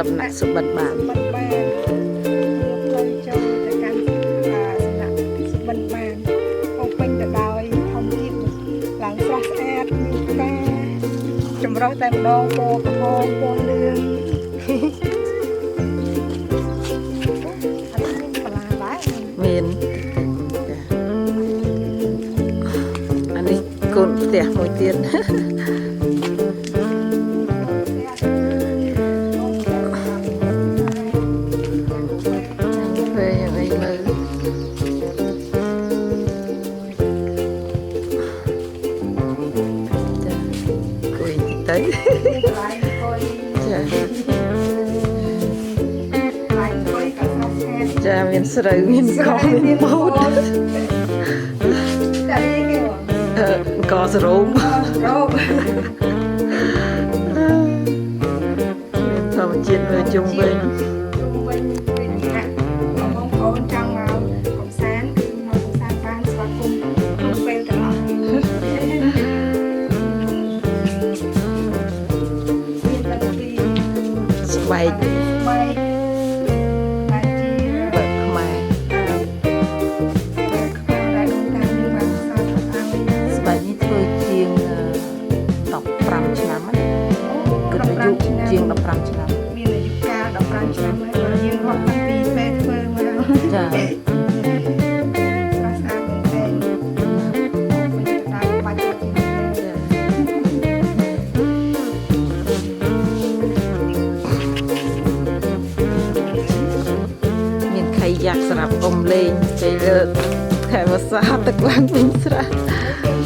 ដំណាក់សុបិនបាន សុបិនបានជាផ្លូវចូលទៅកាន់សំណាក់សុបិនបានពោពេញទៅដោយធម្មជាតិឡើងស្រស់ស្អាតមានផ្កាចម្រុះតែម្ដងពណ៌ក្រហមពណ៌លឿងអត់មានបន្លាដែរ មានចាអានេះកូនផ្ទះមួយទៀត ពេលយ៉ាងអីមើលចាអង្គុយតិចទៅ មានកន្លែងអង្គុយ ចា កន្លែងអង្គុយក៏ស្រស់ស្អាត ចាមានស្រូវមានកមានពោត តែនេះគេ អឺអង្គសរោម រោប មានធម្មជាតិមើលជុំវិញ ជុំវិញវិញហាក់បងប្អូនចង់មកកំសាន្តគឺមកកំសាន្តបានស្វាគមន៍គ្រប់ពេលទាំងអស់មានតាំងពី ស្បែក ស្បែកដែលជា បែបខ្មែរ ខ្មែរដែលដូនតាយើងបានសល់ទុកឲ្យ ស្បែកនេះធ្វើជាង15ឆ្នាំហ្នឹងគិតអាយុជាង15ឆ្នាំ មានអាយុកាល15ឆ្នាំហើយបើយើងរាប់តាំងពីពេលធ្វើមក ចា ស្រស់ស្អាតមែនទែនមិនទៅតាមបាច់ទៅ ចាមានខៃយ៉ាក់សម្រាប់អុំលេងពេលខែវស្សាទឹកឡើងវិញស្រះ មាន